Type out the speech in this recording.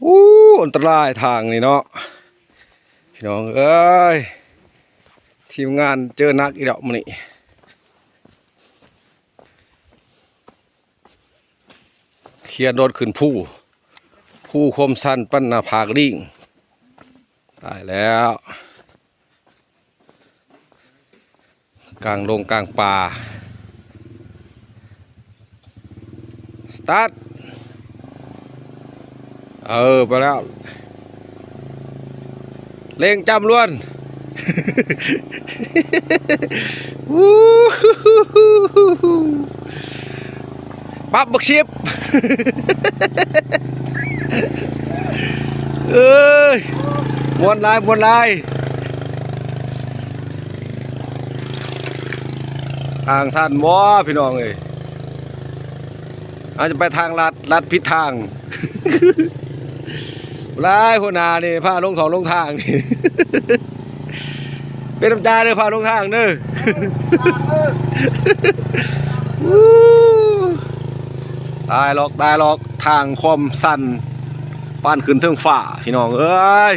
ອູ້ ອັນຕະລາຍທາງນີ້ເນາະ ພີ່ນ້ອງເອີຍ. ທີມງານເຈີໜັກອີກແລ້ວມື້ນີ້ ເຄຍໂດດຂຶ້ນພູ ພູຄວາມຊັນປັນໜ້າຜາກລີງ. ຕາຍແລ້ວ ກາງດົງກາງປ່າ. ສະຕາດ ເອີ ໄປແລ້ວ ເລັ່ງຈ້ຳລວນ ປັບບັກສິບ ເອີຍ ມ່ວນຫຼາຍ ມ່ວນຫຼາຍ. ທາງຊັນບໍ່ ພີ່ນ້ອງເອີຍ ອາດຈະໄປທາງລັດ ລັດຜິດທາງ. ຫຼາຍ ຫົວໜ້ານີ້ພາລົງສອງລົງທາງນີ້ ເປັນນຳຈາເດີ ພາລົງທາງເດີ. ຕາຍຫຼອກ ຕາຍຫຼອກ ທາງຄວາມຊັນ ປານຂຶ້ນເທິງຟ້າ ພີ່ນ້ອງເອີຍ.